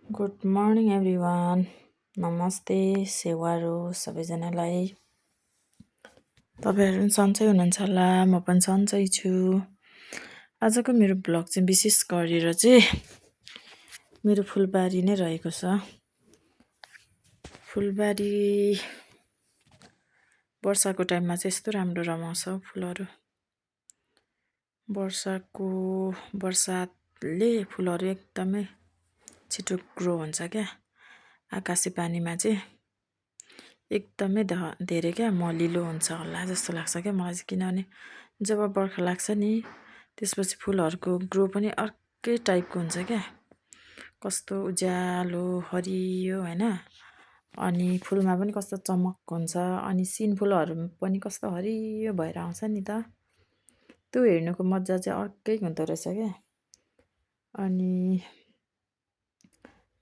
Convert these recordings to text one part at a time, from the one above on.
Good morning everyone. नमस्ते, सेवारो सबैजनालाई। तपाईँहरू पनि सन्चै हुनुहुन्छ होला, म पनि सन्चै छु। आजको मेरो ब्लग चाहिँ विशेष गरेर चाहिँ मेरो फुलबारी नै रहेको छ। फुलबारी वर्षाको टाइममा चाहिँ यस्तो राम्रो रमाउँछ फुलहरू। बर्सातले फुलहरू एकदमै छिटो ग्रो हुन्छ क्या। आकाशे पानीमा चाहिँ एकदमै धेरै क्या मलिलो हुन्छ होला जस्तो लाग्छ क्या मलाई चाहिँ। किनभने जब बर्खा लाग्छ नि त्यसपछि फुलहरूको ग्रो पनि अर्कै टाइपको हुन्छ क्या। कस्तो उज्यालो हरियो होइन, अनि फुलमा पनि कस्तो चमक हुन्छ, अनि सिन फुलहरू पनि कस्तो हरियो भएर आउँछ नि त। त्यो हेर्नुको मजा चाहिँ अर्कै हुँदो रहेछ क्या। अनि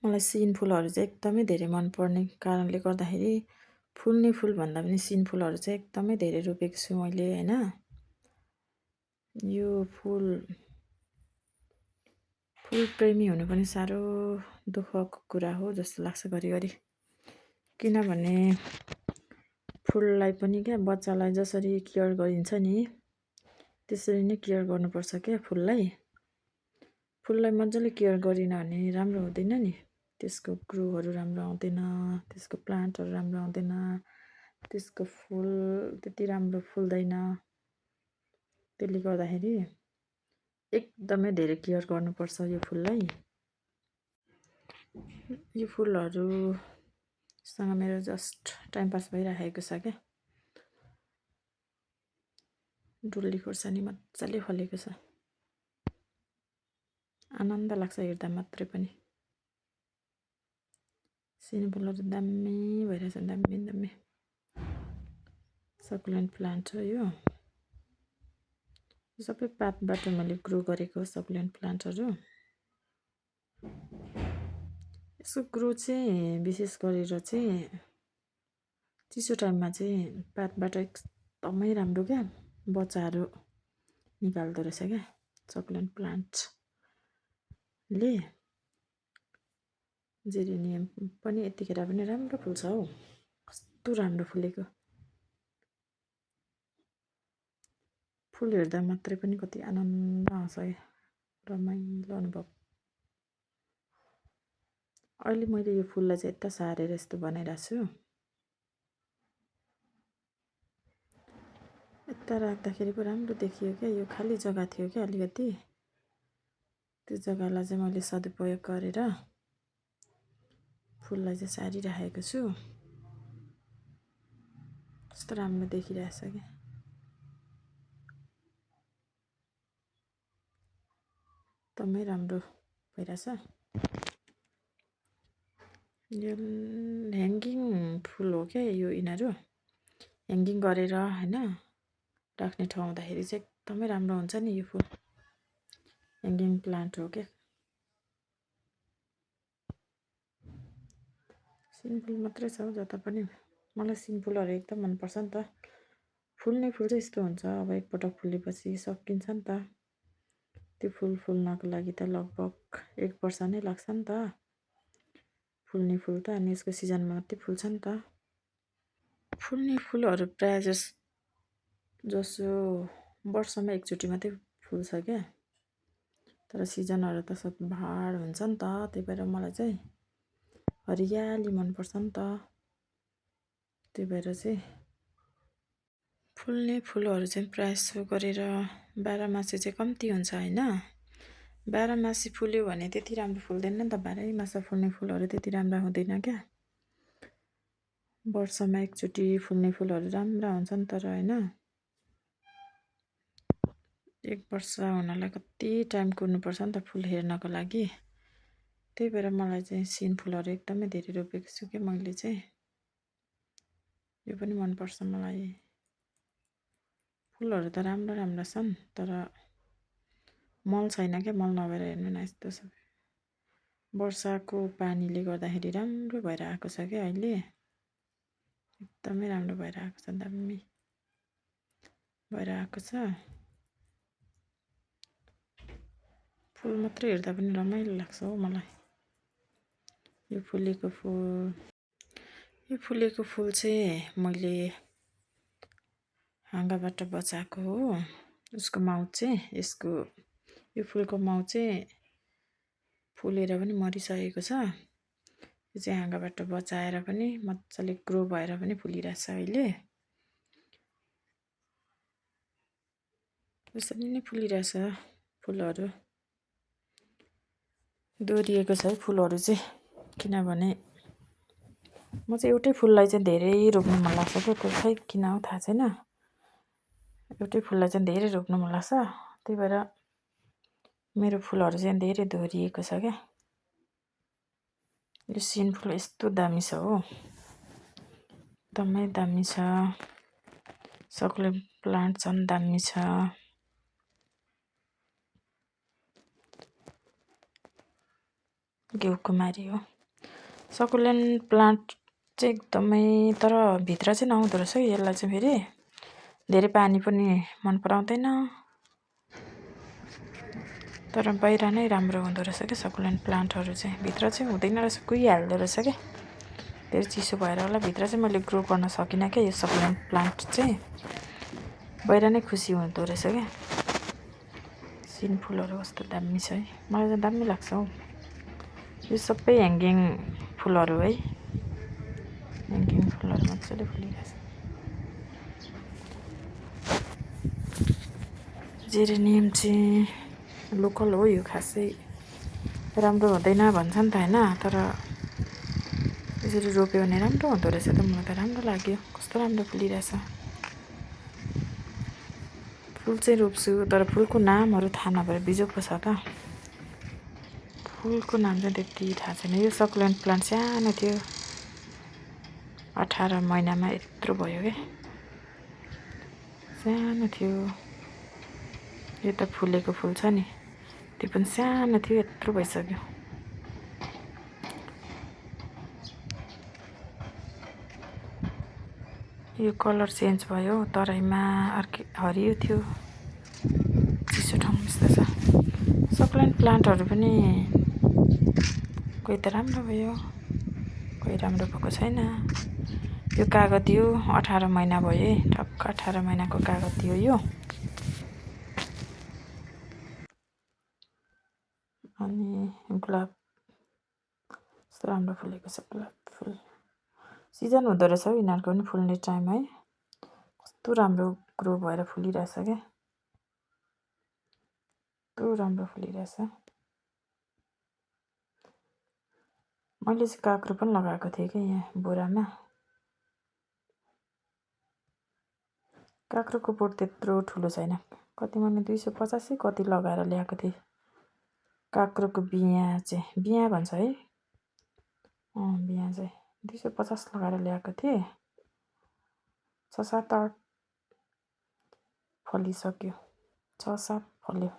मलाई सिन फुलहरू चाहिँ एकदमै धेरै मनपर्ने कारणले गर्दाखेरि फुल्ने फुलभन्दा पनि सिन फुलहरू चाहिँ एकदमै धेरै रोपेको छु मैले होइन। यो फुल प्रेमी हुनु पनि साह्रो दुःखको कुरा हो जस्तो लाग्छ घरिघरि। किनभने फुललाई पनि क्या बच्चालाई जसरी केयर गरिन्छ नि त्यसरी नै केयर गर्नुपर्छ क्या। फुललाई मजाले केयर गरिन भने राम्रो हुँदैन नि। त्यसको ग्रोहरू राम्रो आउँदैन, त्यसको प्लान्टहरू राम्रो आउँदैन, त्यसको फुल त्यति राम्रो फुल्दैन। त्यसले गर्दाखेरि एकदमै धेरै केयर गर्नुपर्छ यो फुललाई। यो फुलहरूसँग मेरो जस्ट टाइम पास भइराखेको छ क्या। डुल्ली खोर्सानी मजाले फलेको छ, आनन्द लाग्छ हेर्दा मात्रै पनि। सिन फुलहरू दामी भइरहेछ, दामी दामी। सकुलेन्ट प्लान्ट हो यो सबै पातबाट मैले ग्रो गरेको सकुलेन्ट प्लान्टहरू। यसको ग्रो चाहिँ विशेष गरेर चाहिँ चिसो टाइममा चाहिँ पातबाट एकदमै राम्रो क्या बच्चाहरू निकाल्दो रहेछ क्या सकुलेन्ट प्लान्टले। जेरेनियम पनि यतिखेर पनि राम्रो फुल्छ हौ, कस्तो राम्रो फुलेको। फुल हेर्दा मात्रै पनि कति आनन्द आउँछ, रमाइलो अनुभव। अहिले मैले यो फुललाई चाहिँ यता सारेर यस्तो बनाइरहेको छु। यता राख्दाखेरि पो राम्रो देखियो क्या। यो खाली जग्गा थियो क्या अलिकति, त्यो जग्गालाई चाहिँ मैले सदुपयोग गरेर फुललाई चाहिँ सारिराखेको छु। कस्तो राम्रो देखिरहेछ क्या। एकदमै राम्रो भइरहेछ। यो ह्याङ्गिङ फुल हो क्या यो। यिनीहरू ह्याङ्गिङ गरेर होइन राख्ने ठाउँ हुँदाखेरि चाहिँ एकदमै राम्रो हुन्छ नि यो फुल। ह्याङ्गिङ प्लान्ट हो क्या। सिन फुल मात्रै छ जता पनि। मलाई सिन फुलहरू एकदम मनपर्छ नि त। फुल्ने फुल चाहिँ यस्तो हुन्छ, अब एकपटक फुलेपछि सकिन्छ नि त। त्यो फुल फुल्नको लागि त लगभग 1 वर्ष नै लाग्छ नि त। फुल्ने फुल त अनि यसको सिजनमा मात्रै फुल्छ नि त। फुल्ने फुलहरू प्रायः जसो वर्षमा एकचोटि मात्रै फुल्छ क्या। तर सिजनहरू त सधैँभर हुन्छ नि त। त्यही भएर मलाई चाहिँ हरियाली मनपर्छ नि त। त्यही भएर चाहिँ फुल्ने फुलहरू चाहिँ प्रायः जसो गरेर बाह्रमासे चाहिँ कम्ती हुन्छ होइन। बाह्रमासे फुल्यो भने त्यति राम्रो फुल्दैन नि त। बाह्रै मास फुल्ने फुलहरू त्यति राम्रो हुँदैन क्या। वर्षमा एकचोटि फुल्ने फुलहरू राम्रा हुन्छ नि तर होइन। 1 वर्ष हुनलाई कति टाइम कुर्नुपर्छ नि त फुल हेर्नको लागि। त्यही भएर मलाई चाहिँ सिन फुलहरू एकदमै धेरै रोपेको छु क्या मैले चाहिँ। यो पनि मनपर्छ मलाई। फुलहरू त राम्रो राम्रो छन् तर मल छैन क्या। मल नभएर हेर्नु न यस्तो छ। वर्षाको पानीले गर्दाखेरि राम्रो भएर आएको छ क्या अहिले। एकदमै राम्रो भएर आएको छ, दामी भएर आएको छ। फुल मात्रै हेर्दा पनि रमाइलो लाग्छ हौ मलाई। यो फुलेको फुल चाहिँ मैले हाँगाबाट बचाएको हो। उसको माउ चाहिँ यो फुलको माउ चाहिँ फुलेर पनि मरिसकेको छ। यो चाहिँ हाँगाबाट बचाएर पनि मजाले ग्रो भएर पनि फुलिरहेछ अहिले। यसरी नै फुलिरहेछ फुलहरू। दोहोरिएको छ है फुलहरू चाहिँ, किनभने म चाहिँ एउटै फुललाई चाहिँ धेरै रोप्नु मन लाग्छ क्या। त्यो खै किन हो थाहा छैन, एउटै फुललाई चाहिँ धेरै रोप्नु मन लाग्छ। त्यही भएर मेरो फुलहरू चाहिँ धेरै दोहोरिएको छ क्या। यो सिन फुल यस्तो दामी छ हो, एकदमै दामी छ। सकुलेन्ट प्लान्ट झन् दामी छ। घिउकुमारी हो सकुलेन्ट प्लान्ट चाहिँ एकदमै, तर भित्र चाहिँ नहुँदो रहेछ है। यसलाई चाहिँ फेरि धेरै पानी पनि मन पराउँदैन, तर बाहिर नै राम्रो हुँदो रहेछ क्या सकुलेन्ट प्लान्टहरू चाहिँ। भित्र चाहिँ हुँदैन रहेछ, कुहिहाल्दो रहेछ क्या। धेरै चिसो भएर होला, भित्र चाहिँ मैले ग्रो गर्न सकिनँ क्या। यो सकुलेन्ट प्लान्ट चाहिँ बाहिर नै खुसी हुँदो रहेछ क्या। सिन फुलहरू कस्तो दामी छ है, मलाई चाहिँ दामी लाग्छ हौ। यो सबै ह्याङ्गिङ फुलहरू है, ह्याङ्गिङ फुलहरू मजाले फुलिरहेछ। जेरेनियम चाहिँ लोकल हो, यो खासै राम्रो हुँदैन भन्छ नि त होइन, तर यसरी रोप्यो भने राम्रो हुँदो रहेछ त। मलाई त राम्रो लाग्यो, कस्तो राम्रो फुलिरहेछ। फुल चाहिँ रोप्छु, तर फुलको नामहरू थाहा नभएर बिजोग पो छ त। फुलको नाम चाहिँ त्यति थाहा छैन। यो सकुलेन्ट प्लान्ट सानो थियो, 18 महिनामा यत्रो भयो क्या, सानो थियो। यो त फुलेको फुल छ नि, त्यो पनि सानो थियो, यत्रो भइसक्यो। यो कलर चेन्ज भयो, तराईमा अर्कै हरियो थियो, चिसो ठाउँमा यस्तो छ। सकुलेन्ट प्लान्टहरू पनि कोही त राम्रो भयो, कोही राम्रो भएको छैन। यो कागती हो, 18 महिना भयो है, ठक्क 18 महिनाको कागती हो यो। अनि गुलाब कस्तो राम्रो फुलेको छ। गुलाब फुल सिजन हुँदो रहेछ हौ यिनीहरूको पनि फुल्ने टाइम है। कस्तो राम्रो ग्रो भएर फुलिरहेछ क्या, कस्तो राम्रो फुलिरहेछ। मैले चाहिँ काँक्रो पनि लगाएको थिएँ कि यहाँ बोरामा। काँक्रोको बोट त्यत्रो ठुलो छैन, कति मैले 250 कति लगाएर ल्याएको थिएँ। काँक्रोको बियाँ चाहिँ, बियाँ भन्छ है, बियाँ चाहिँ 250 लगाएर ल्याएको थिएँ। 6-7-8 फलिसक्यो, 6-7 फल्यो।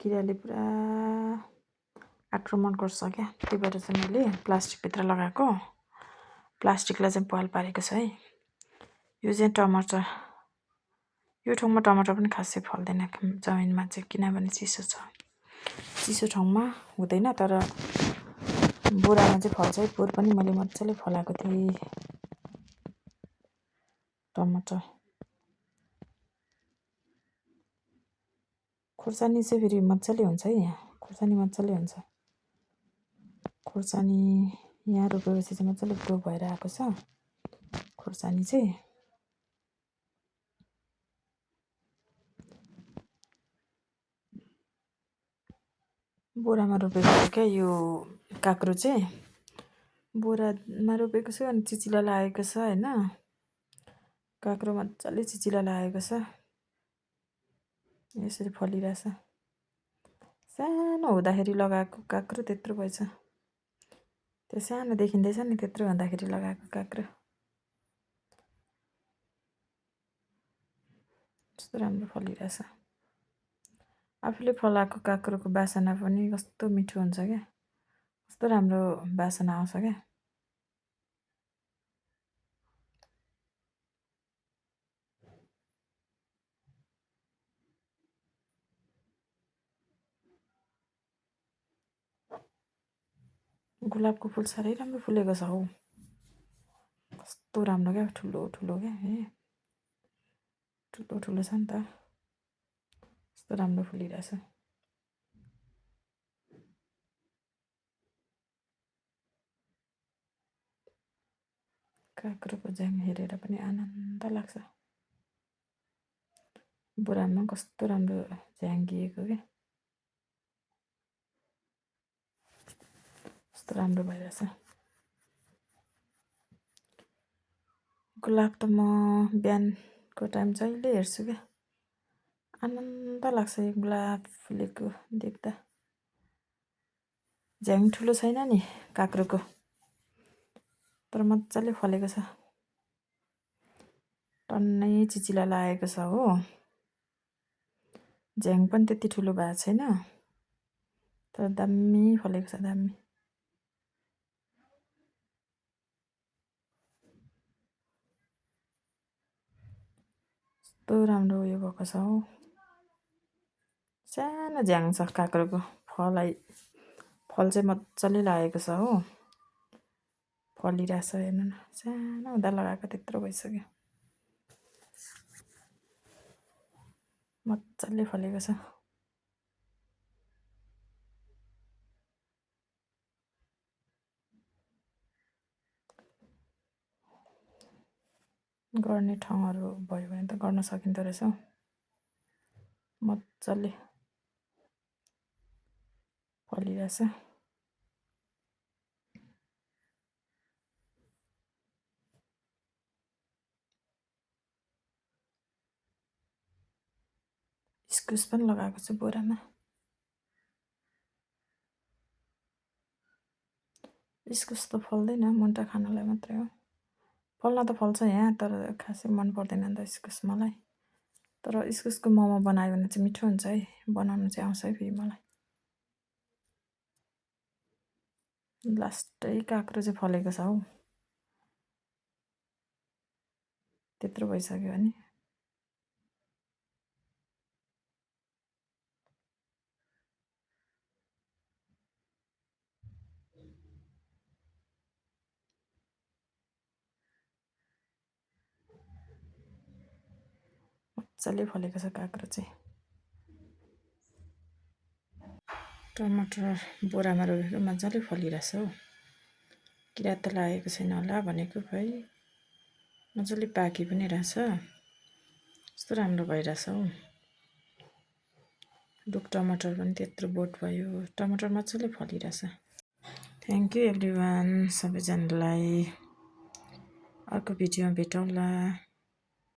किराले पुरा आक्रमण गर्छ क्या, त्यही भएर चाहिँ मैले प्लास्टिकभित्र लगाएको। प्लास्टिकलाई चाहिँ पाल पारेको छ है। यो चाहिँ टमाटर, यो ठाउँमा टमाटर पनि खासै फल्दैन जमिनमा चाहिँ, किनभने चिसो छ। चिसो ठाउँमा हुँदैन, तर बोरामा चाहिँ फल्छ है। पोहोर पनि मैले मजाले फलाएको थिएँ टमाटर। खुर्सानी चाहिँ फेरि मजाले हुन्छ है, यहाँ खुर्सानी मजाले हुन्छ। खुर्सानी यहाँ रोपेपछि चाहिँ मजाले ग्रो भएर आएको छ खुर्सानी चाहिँ। बोरामा रोपेको हो क्या यो काँक्रो चाहिँ, बोरामा रोपेको छु। अनि चिचिला लागेको छ होइन, काँक्रो मजाले चिचिला लागेको छ, यसरी फलिरहेछ। सानो हुँदाखेरि लगाएको काँक्रो त्यत्रो भएछ, त्यो सानो देखिँदैछ नि, त्यत्रो हुँदाखेरि लगाएको काँक्रो। कस्तो राम्रो फलिरहेछ। आफूले फलाएको काँक्रोको बासना पनि कस्तो मिठो हुन्छ क्या, कस्तो राम्रो बासना आउँछ क्या। गुलाबको फुल साह्रै राम्रो फुलेको छ हौ। कस्तो राम्रो क्या, ठुलो ठुलो क्या, ठुलो ठुलो छ नि त, कस्तो राम्रो फुलिरहेछ। काँक्रोको झ्याङ हेरेर पनि आनन्द लाग्छ। बुरामा कस्तो राम्रो झ्याङ्गिएको क्या, कस्तो राम्रो भइरहेछ। गुलाब त म बिहानको टाइम जहिले हेर्छु क्या, आनन्द लाग्छ यो गुलाब फुलेको देख्दा। झ्याङ ठुलो छैन नि काँक्रोको, तर मजाले फलेको छ, टन्नै चिचिला लागेको छ हो। झ्याङ पनि त्यति ठुलो भएको छैन, तर दामी फलेको छ, दामी। कस्तो राम्रो उयो भएको छ हौ। सानो झ्याङ छ काँक्रोको, फल चाहिँ मजाले लागेको छ हो, फलिरहेछ। हेर्नु न, सानो हुँदा लगाएको त्यत्रो भइसक्यो, मजाले फलेको छ। गर्ने ठाउँहरू भयो भने त गर्न सकिँदो रहेछ हौ, मजाले फलिरहेछ। इस्कुस पनि लगाएको छु बोरामा। इस्कुस त फल्दैन, मुन्टा खानलाई मात्रै हो। फल्न त फल्छ यहाँ, तर खासै मन पर्दैन नि त इस्कुस मलाई। तर इस्कुसको मोमो बनायो भने चाहिँ मिठो हुन्छ है, बनाउनु चाहिँ आउँछ है फेरि मलाई। लास्टै काँक्रो चाहिँ फलेको छ हौ, त्यत्रो भइसक्यो भने। मजाले फलेको छ काँक्रो चाहिँ। टमाटर बोरामा रोपेको मजाले फलिरहेछ हौ, किरा त लागेको छैन होला भनेको भाइ, मजाले पाकी पनि रहेछ, कस्तो राम्रो भइरहेछ हौ। रुख टमाटर पनि त्यत्रो बोट भयो, टमाटर मजाले फलिरहेछ। थ्याङ्क यू एभ्रिवान, सबैजनालाई। अर्को भिडियोमा भेटौँला।